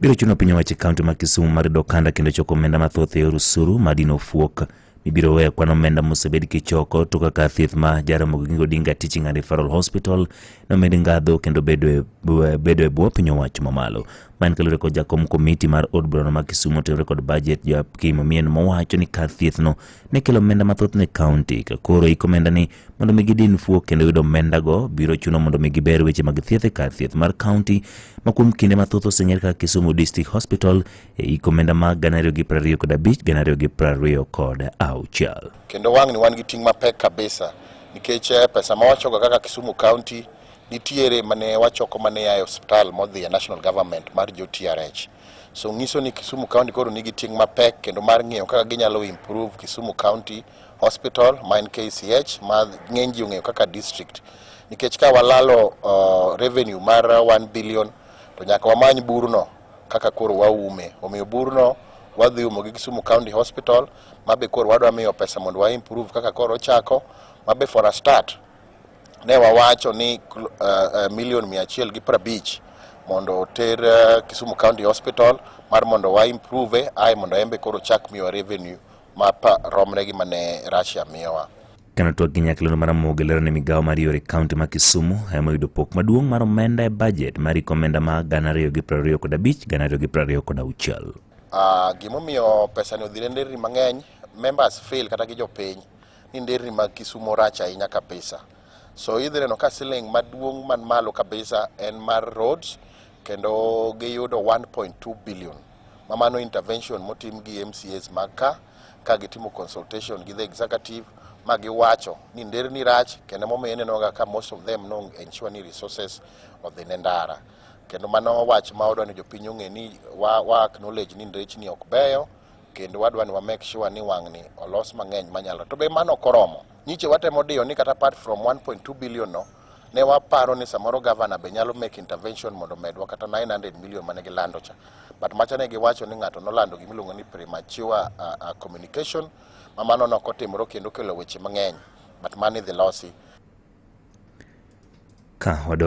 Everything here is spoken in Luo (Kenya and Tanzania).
Biro chuno piny owacho e kaunti ma Kisumu mar yudo okanda kendo choko omenda mathoth e yor osuru ma dino fuok mibiro weyo kwan omenda mosebed kichoko to kaka thieth ma Jaramogi Oginga Odinga Teaching and Referral Hospital nomed ngadho kendo bedo e bwo piny owacho mamalo. Ma en kaluwore kod jakom komiti mar od burano ma Kisumu otenore kod budget Joakim Omieno mowacho ni kar thiethno ne kelo omenda mathoth ne kaunti ka koro iko omenda ni mondo mi gidin fuok kendo yudo omendago biro chuno mondo mi giber weche mag thieth e kar thieth mar kaunti ma kuom kinde mathoth oseng'ere kaka Kisumu District Hospital e iko omenda mag 2025 2026. Kendo wang'ni wan gi ting' mapek kabisa nikech pesa ma wachoko kaka Kisumu County nitiere mane wachoko mane a e osiptal modhi e national government mar jo TRH. So nyiso ni Kisumu County koro nigi ting' mapek kendo mar ng'iyo kaka ginyalo improve Kisumu County Hospital ma en KCH ma ng'eny ji ong'eyo kaka district. Nikech ka walalo revenue mar 1 billion to nyaka wamany burno kaka koro waume. Omiyo burno wadhi umo gi Kisumu County Hospital mabe koro wadwa miyo pesa mondo wa improve kaka koro ochako mabe for a start ne wawacho ni milion 150 mondo oter Kisumu County Hospital mar mondo wa improve ae mondo embe koro chak miyowa revenue ma romre gi mane Russia miyowa. Kano twak gi nyakalondo mar Ramogi lero ni migawo mar yore kaunti ma Kisumu ema oyudo pok maduong' mar omenda e bajet mar iko omenda ma 2025 2026. Gimomiyo pesa ni odhi ne nderni mang'eny, members feel kata gi jopiny ni nderni mag Kisumu rach ahinya kabisa. So idhi neno ka siling maduong' man malo kabisa en mar roads kendo giyudo 1.2 billion. Ma mano intervention motim gi MCAs mag ka gitimo consultation gi the executive ma giwacho ni nderni rach kendo momiyo ineno ga ka most of them no ensure ni resources odhi ne ndara. Kendo mano wach ma wadwa ni jopiny ong'e ni wa acknowledge ni nderni ok beyo kendo wadwa ni wa make sure ni wang'ni olos mang'eny manyalo. To be mano ok oromo. Nyiche watemo diyo ni kata apart from 1.2 billion no, ne waparo ni samoro governor be nyalo make intervention mondo medwa kata 900 million mane gilando cha. But macha ne giwacho ni ng'ato nolando gimiluongo ni premature communication ma mano nok otimore kendo kelo weche mang'eny. But mano idhi losi. Ka wadok